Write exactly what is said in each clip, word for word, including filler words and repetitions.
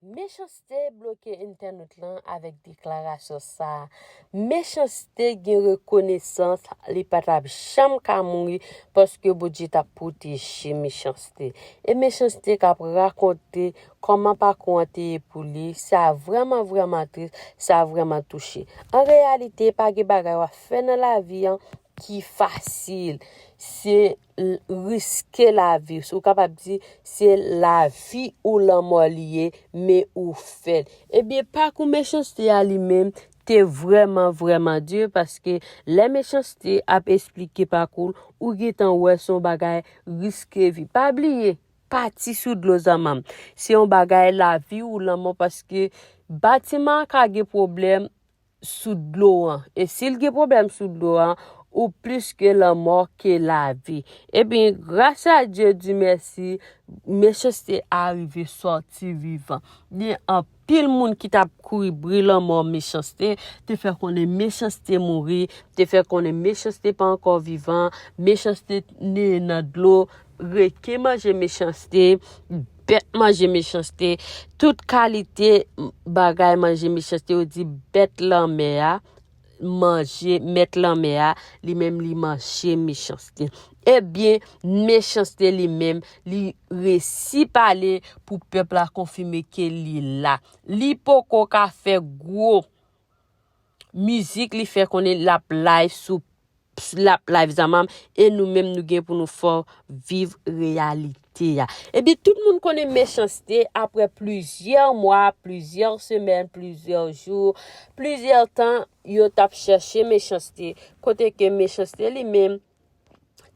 Mechanste bloke entènot lan avèk deklarasyon sa a. Mechanste gen rekonesans, li pa t ap janm ka mouri, paske Bondye t ap pwoteje Mechanste. E Mechanste k ap rakonte kòman pakou an te ye pou li, sa vrèman, vrèman tris, sa vrèman touche. An reyalite, pa gen bagay w ap fè nan lavi an ki fasil. Se l- riske lavi. Si w kapab di, se lavi ou lanmò li ye, men ou fè l. Ebyen, pakou Mechanste a li menm te vrèman, vrèman di, paske lè Mechanste ap esplike pakou l, ou gentan wè se yon bagay riske vi. Pa bliye, pati sou dlo zanmanm. Se yon bagay lavi ou lanmò, paske batiman an ka gen pwoblèm sou dlo an. E si l gen pwoblèm sou dlo an, ou plis ke lanmò ke lavi. Ebyen, gras a Dye, Di mèsi, Mechanste a rive sòti vivan. Gen anpil moun ki t ap kouri bri lanmò Mechanste, te fè konnen Mechanste mouri, te fè konnen Mechanste pa ankò vivan, Mechanste neye nan dlo, reken manje Mechanste, bèt manje Mechanste, tout kalite bagay manje Mechanste, yo di bèt lanmè a manje, mèt lanmè a, li menm li manje Mechanste. Ebyen, Mechanste li menm, li resi pale pou pèp la konfime ke li la. Li poko ka fè gwo mizik, li fè konnen l ap live sou, l ap live zanmanm, e nou menm nou gen pou nou fè w viv reyalite a. Ebyen, tout moun konnen Mechanste, apre plizyè mwa, plizyè semèn, plizyè jou, plizyè tan, yo t ap chèche Mechanste, kote ke Mechanste li menm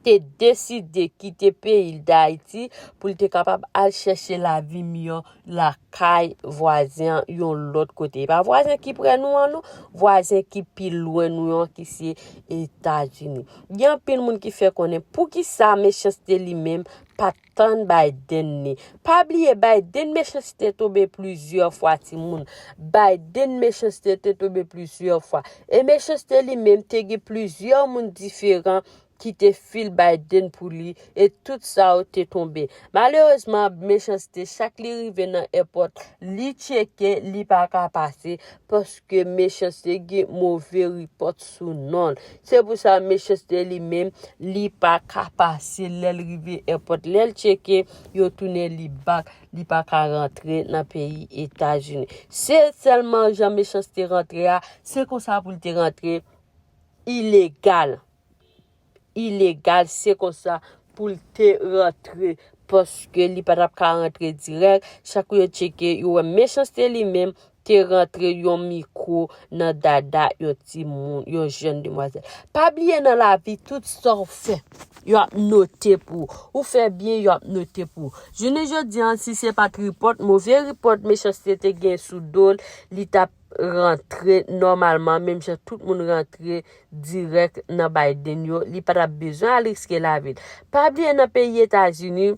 te deside kite peyi l Dayiti pou l te kapab al chèche lavi miyò lakay vwazen an yon lòt kote. E pa vwazen ki prè nou an non, vwazen ki pi lwen nou an ki se Etazini. Gen anpil moun ki fè konnen poukisa Mechanste li menm pa t tann Biden ni. Pa bliye Biden Mechanste tonbe plizyè fwa timoun. Biden Mechanste te tonbe plizyè fwa. E Mechanste li menm te gen plizyè moun diferan ki te fil Biden pou li, e tout sa yo te tonbe. Malerezman, Mechanste, chak li rive nan èpòt, li tcheke, li pa ka pase, paske Mechanste gen move ripòt sou non l. Se pou sa, Mechanste li menm, li pa ka pase. Lè l rive èpòt, lè l tcheke, yo tounen li bak, li pa ka rantre nan peyi Etazini. Se sèlman jan Mechanste rantre a, se konsa pou l te rantre ilegal. Ilegal, se konsa pou l te rantre, paske li pa t ap ka rantre dirèk. Chak yo tcheke, yo wè Mechanste li menm te rantre yon mikwo nan dada yon timoun, yon jèn demwazèl. Pa bliye nan lavi, tout sa w fè, yo ap note pou ou. Ou fè byen, yo ap note pou ou. Jounen jodi an, si se pa t ripòt, move ripòt Mechanste te gen sou do l, li t ap rantre nòmalman, menm jan tout moun rantre dirèk nan Biden yo, li pa t ap bezwen al riske lavi l. Pa bliye nan peyi Etazini,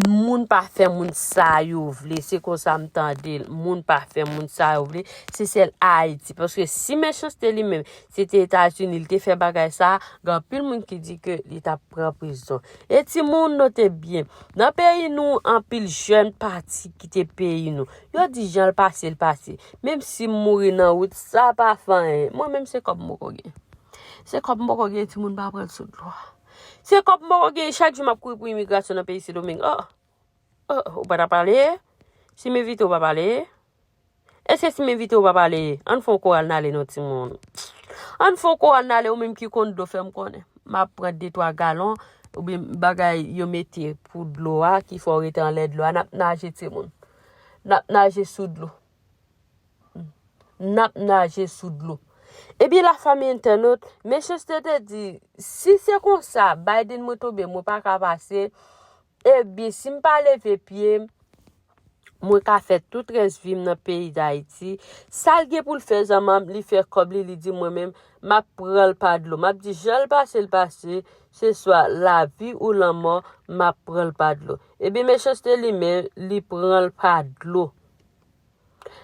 moun pa fè moun sa yo vle, se konsa m tande l, moun pa fè moun sa yo vle, se sèl Ayiti. Paske si Mechanste li menm, se te Etazini, li te fè bagay sa, gen anpil moun ki di ke li t ap pran prizon. E timoun, note byen, nan peyi nou, anpil jèn pati kite peyi nou. Yo di jan l pase, l pase. Menm si m mouri nan wout, sa pa fè anyen. Mwen menm se kòb m poko gen. Se kòb m poko gen, timoun pa pran l sou dlo. Se kòb m poko gen, chak jou m ap kouri pou imigrasyon nan peyi Sendomeng. Oh, oh, ou pa ta pale? Si m envite w pa pale? Èske si m envite w pa pale? Ann fè yon koral n ale non timoun. Ann fè yon koral n ale, ou menm ki konn dlo fè m konnen. M ap pran de twa galon, oubyen bagay yo mete pou dlo a, ki fè w rete anlè dlo a, n ap naje timoun. N ap naje sou dlo. N ap naje sou dlo. Ebyen, lafanmi entènot, Mechanste te di, si se konsa, Biden mwen tonbe, mwen pa ka pase, ebyen, si m pa leve pye m, mwen ka fè tout rès vi m nan peyi Dayiti. Sa l gen pou l fè, zanmanm, li fè kòb li, li di mwen menm, m ap pran l pa dlo. M ap di, jan l pase, l pase, se swa lavi ou lanmò, m ap pran l pa dlo. Ebyen, Mechanste li menm, li pran l pa dlo.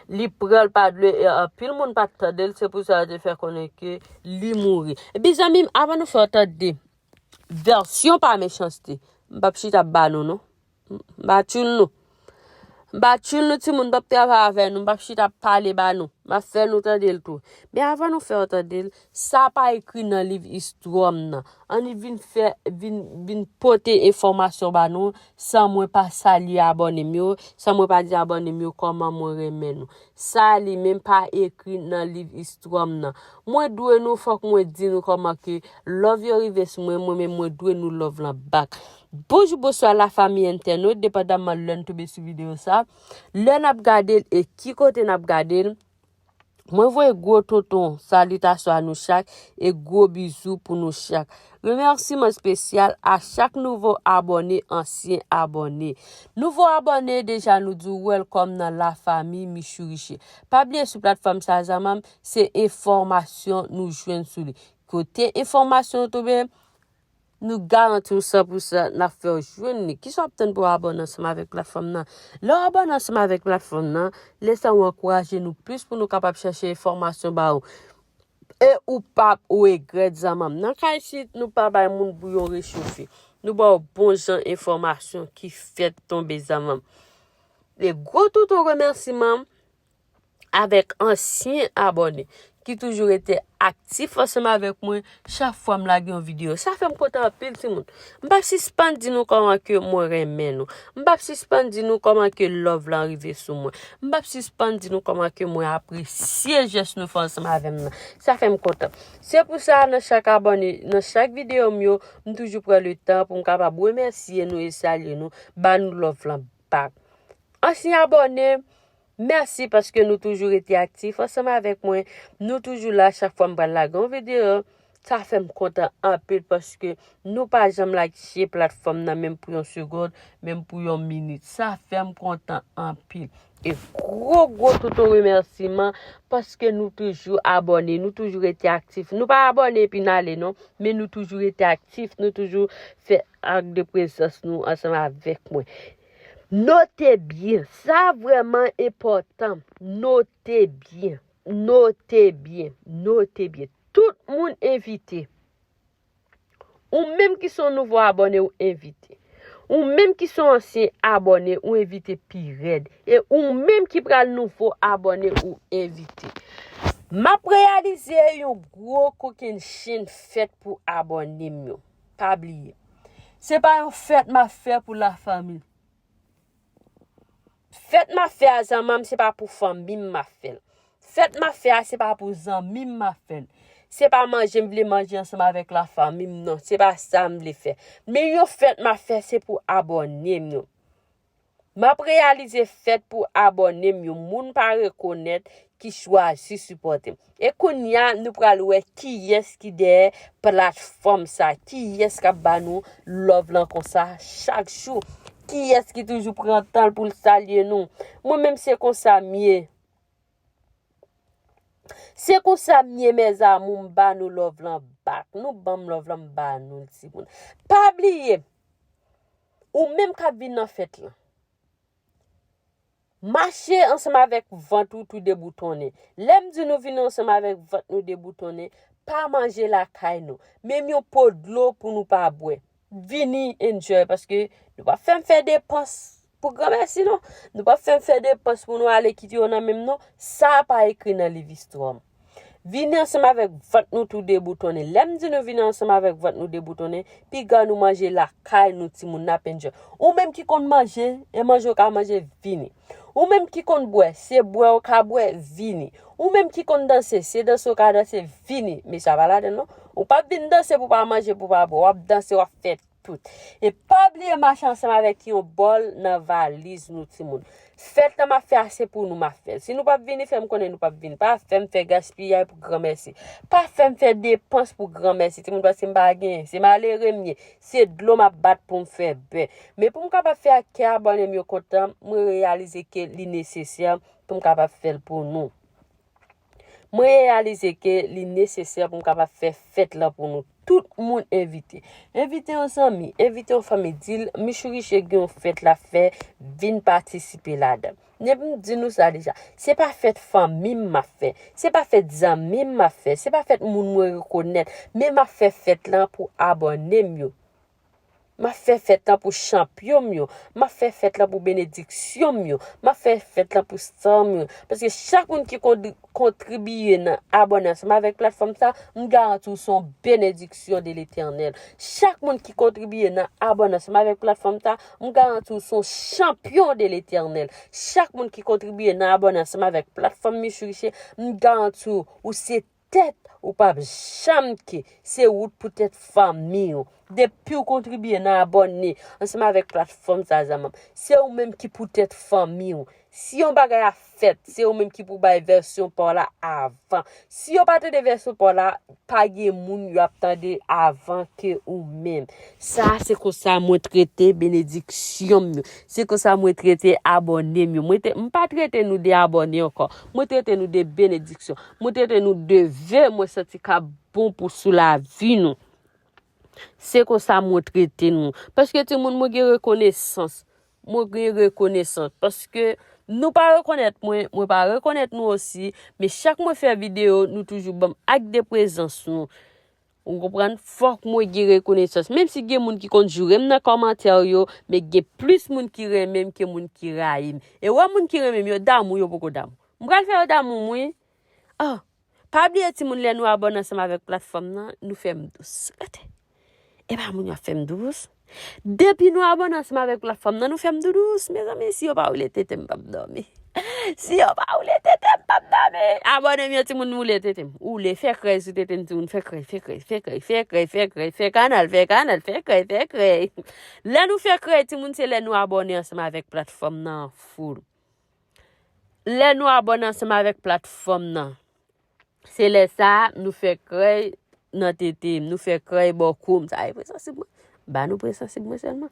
Li pran l pa dlo, e anpil moun pa t tande l, se pou sa yo te fè konnen ke li mouri. Epi, zanmi m, avan nou fè w tande vèsyon pa Mechanste, m p ap chita ap ba nou, non. M pa tchoul nou. M pa tchoul nou timoun, m p ap travay avè nou, m p ap chita ap pale ba nou. M ap fè nou tande l tou. Men avan nou fè yo tande l, sa pa ekri nan liv istwa m nan. Ann vin fè, vin, vin pote enfòmasyon ba nou, san mwen pa salye abòne m yo, san mwen pa di abòne m yo kòman mwen renmen nou. Sa li menm pa ekri nan liv istwa m nan. Mwen dwe nou, fòk mwen di nou kòman ke love yo rive sou mwen, mwen menm mwen dwe nou love lan back. Bonjou, bonswa, lafanmi entènot, depandaman lè n tonbe sou videyo sa, lè n ap gade l e ki kote n ap gade l. Mwen voye gwo tonton salitasyon a nou chak e gwo bizou pou nou chak. Remèsiman espesyal a chak nouvo abòne, ansyen abòne. Nouvo abòne, deja nou di w welcome nan lafanmi Michou Riche. Pa bliye sou platfòm sa zanmanm, se enfòmasyon nou jwenn sou li. Kote enfòmasyon yo tonbe, nou garanti w san pou san n ap fè w jwenn li. Kisa w ap tann pou w abòne ansanm avèk platfòm nan? Lè w abòne ansanm avèk platfòm nan, lè sa w ankouraje nou plis pou nou kapab chèche enfòmasyon ba ou. E ou p ap regrèt zanmanm. Nan kay isit, nou pa bay moun bouyon rechofe. Nou ba w bon jan enfòmasyon ki fèt tonbe zanmanm. E gwo toutou remèsiman avèk ansyen abòne ki toujou rete aktif ansanm avèk mwen chak fwa m lage yon videyo. Sa fè m kontan anpil timoun. M p ap sispann di nou kòman ke mwen renmen nou. M p ap sispann di nou kòman ke love lan rive sou mwen. M p ap sispann di nou kòman ke mwen apresye jès nou fè ansanm avè m nan. Sa fè m kontan. Se pou sa, nan chak abòne, nan chak videyo m yo, m toujou pran letan pou m kapab remèsye nou e salye nou, ba nou love lan back. Ansyen abòne, mèsi paske nou toujou rete aktif ansanm avèk mwen. Nou toujou la chak fwa m pral lage yon videyo. Sa fè m kontan anpil paske nou pa janm lage platfòm nan menm pou yon segonn, menm pou yon minit. Sa fè m kontan anpil. E gwo, gwo touton remèsiman paske nou toujou abòne, nou toujou rete aktif. Nou pa abòne epi n ale non, men nou toujou rete aktif, nou toujou fè ak de prezans nou ansanm avèk mwen. Note byen, sa vrèman enpòtan. Note byen, note byen, note byen. Tout moun envite. Ou menm ki se yon nouvo abòne, ou envite. Ou menm ki se yon ansyen abòne, ou envite pi rèd. E ou menm ki pral nouvo abòne, ou envite. M ap reyalize yon gwo kokennchenn fèt pou abòne m yo. Pa bliye. Se pa yon fèt m ap fè pou lafanmi. Fèt m ap fè a zanmanm, se pa pou fanmi m m ap fè l. Fèt m ap fè a, se pa pou zanmi m m ap fè l. Se pa manje m vle manje ansanm avèk lafanmi m non, se pa sa m vle fè. Men yon fèt m ap fè, se pou abòne m yo. M ap reyalize fèt pou abòne m yo, moun pa rekonèt ki chwazi sipòte m. E kounye a, nou pral wè kiyès ki dèyè platfòm sa, kiyès k ap ba nou love lan konsa chak jou, kiyès ki toujou pran tan l pou l salye nou. Mwen menm se konsa m ye. Se konsa m ye, mes amours, m ba nou love lan back. Nou ban m love lan, m ba nou l, timoun. Pa bliye, ou menm k ap vin nan fèt lan, mache ansanm avèk vant ou tou deboutonnen. Lè m di nou vini ansanm avèk vant nou deboutonnen, pa manje lakay nou. Menm yon po dlo pou nou pa bwè. Vini enjoy, paske nou p ap fè m fè depans pou granmèsi non. Nou p ap fè m fè depans pou nou ale kite yo nan men m non. Sa pa ekri nan liv istwa m. Vini ansanm avèk vant nou tou deboutonnen. Lè m di nou vini ansanm avèk vant nou deboutonnen, piga nou manje lakay nou, timoun, n ap enjoy. Ou menm ki konn manje, e manje w ka manje, vini. Ou menm ki konn bwè, se bwè w ka bwè, vini. Ou menm ki konn danse, se danse w ka danse, vini. Men sa pa ladan l non. Ou p ap vin danse pou pa manje, pou pa bwè. W ap danse, w ap fè tout. E pa bliye mache ansanm avèk yon bòl nan valiz nou, timoun. Fèt lan m ap fè a, se pou nou m ap fè l. Si nou p ap vini, fè m konnen nou p ap vini. Pa fè m fè gaspiyay pou granmèsi. Pa fè m fè depans pou granmèsi, timoun, paske m pa genyen. Se malere m ye. Se dlo m ap bat pou m fè bè. Men pou m kapab fè ak kè abòne m yo kontan, mwen reyalize ke li nesesè pou m kapab fè l pou nou. Mwen reyalize ke li nesesè pou m kapab fè fèt lan pou nou. Tout moun envite. Envite yon zanmi, envite yon fanmi, di l, Michou Riche gen yon fèt l ap fè, vin patisipe ladan. Men m di nou sa deja, se pa fèt fanmi m m ap fè, se pa fèt zanmi m m ap fè, se pa fèt moun mwen rekonèt, men m ap fè fèt lan pou abòne m yo. M ap fè fèt lan pou chanpyon m yo. M ap fè fèt lan pou benediksyon m yo. M ap fè fèt lan pou star m yo. Paske chak moun ki kon- kontribiye nan abòne ansanm avèk platfòm sa, m garanti w se yon benediksyon de Letènèl. Chak moun ki kontribiye nan abòne ansanm avèk platfòm sa, m garanti w se yon chanpyon de Letènèl. Chak moun ki kontribiye nan abòne ansanm avèk platfòm Michou Riche, m garanti w, ou se tèt, ou p ap janm ke. Se ou t pou tèt fanmi w. Depi w kontribiye nan abòne ansanm avèk platfòm sa, zanmi m, se ou menm ki pou tèt fanmi w. Si yon bagay ap fèt, se ou menm ki pou bay vèsyon pa w la avan. Si yo pa tande vèsyon pa w la, pa gen moun yo ap tande avan ke ou menm. Sa, se konsa mwen trete benediksyon m yo. Se konsa mwen trete abòne m yo. Mwen te, m pa trete nou de abòne ankò. Mwen trete nou de benediksyon. Mwen trete nou de ve mwen santi k ap bon pou sou lavi nou. Se konsa mwen trete nou. Paske timoun, mwen gen rekonesans. Mwen gen rekonesans. Paske nou pa rekonèt mwen, mwen pa rekonèt nou osi. Men chak mwen fè videyo, nou toujou ban m ak de prezans nou. Ou konprann? Fòk mwen gen rekonesans. Menm si gen moun ki konn joure m nan kòmantè yo, men gen plis moun ki renmen m ke moun ki rayi m. E wè moun ki renmen m yo, damou yo poko damou. M pral fè yo damou m, wi. Oh, pa bliye timoun, lè nou abòne ansanm avèk platfòm nan, nou fè m dous. Gade. E pa moun yo ap fè m dous. Depi nou abòne ansanm avèk platfòm nan, nou fè m doudous. Mezanmi, si yo pa woule tete m, m p ap dòmi. Si yo pa woule tete m, m p ap dòmi. Abòne m yo, timoun, woule tete m. Woule, fè krèy sou tete m, timoun, fè krèy, fè krèy, fè krèy, fè krèy, fè krèy, fè kanal, fè kanal, fè krèy, fè krèy. Lè nou fè krèy, timoun, se lè nou abòne ansanm avèk platfòm nan an full. Lè nou abòne ansanm avèk platfòm nan, se lè sa a nou fè krèy nan tete m, nou fè krèy bò kou m. Sa e presansib mwen. Ba nou presansib mwen sèlman.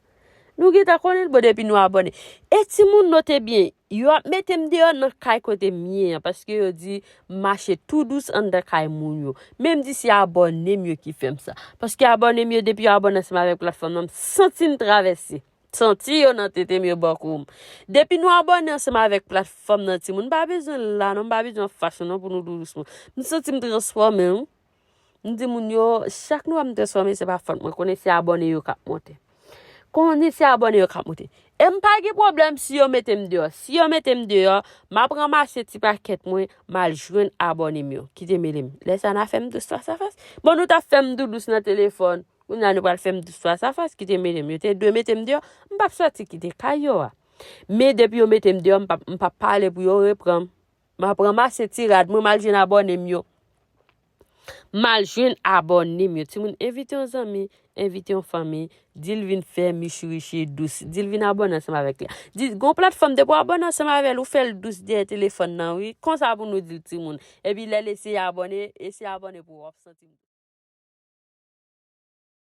Nou gentan konnen l, bon, depi nou abòne. E timoun, note byen, yo ap mete m deyò nan kay kote m ye an, paske yo di m mache tou dous anndan kay moun yo. Men m di se abòne m yo ki fè m sa. Paske abòne m yo, depi yo abòne ansanm avèk platfòm nan, m santi m travèse. Santi yo nan tete m, yo bò kou m. Depi nou abòne ansanm avèk platfòm nan, timoun, m pa bezwen la non, m pa bezwen fache non pou nou doudous mwen. M santi m transfòme, wi. M di moun yo, chak nou wè m transfòme, se pa fòt mwen. Konnen se abòne yo k ap monte. Konnen se abòne yo k ap monte. E m pa gen pwoblèm si yo mete m deyò. Si yo mete m deyò, m ap ranmase ti pakèt mwen, m al jwenn abòne m yo. Kite mele m. Lè sa a n a fè m dous fas a fas. Bon, nou t ap fè m doudous nan telefòn. Kounye a nou pral fè m dous fas a fas, kite mele m. Yo te dwe mete m deyò, m p ap sòti kite kay yo a. Men depi yo mete m deyò, m p ap, m p ap pale pou yo reprann m. M ap ranmase ti rad mwen, m al jwenn abòne m yo. M al jwenn abòne m yo. Timoun, envite yon zanmi, envite yon fanmi, di l vin fè Michou Riche dous. Di l vin abòne ansanm avèk li. Di, gon platfòm, depi w abòne ansanm avè l, ou fè l dous dèyè telefòn nan, wi. Konsa pou nou di l, timoun. Epi lè l eseye abòne, eseye abòne pou w, w ap santi m.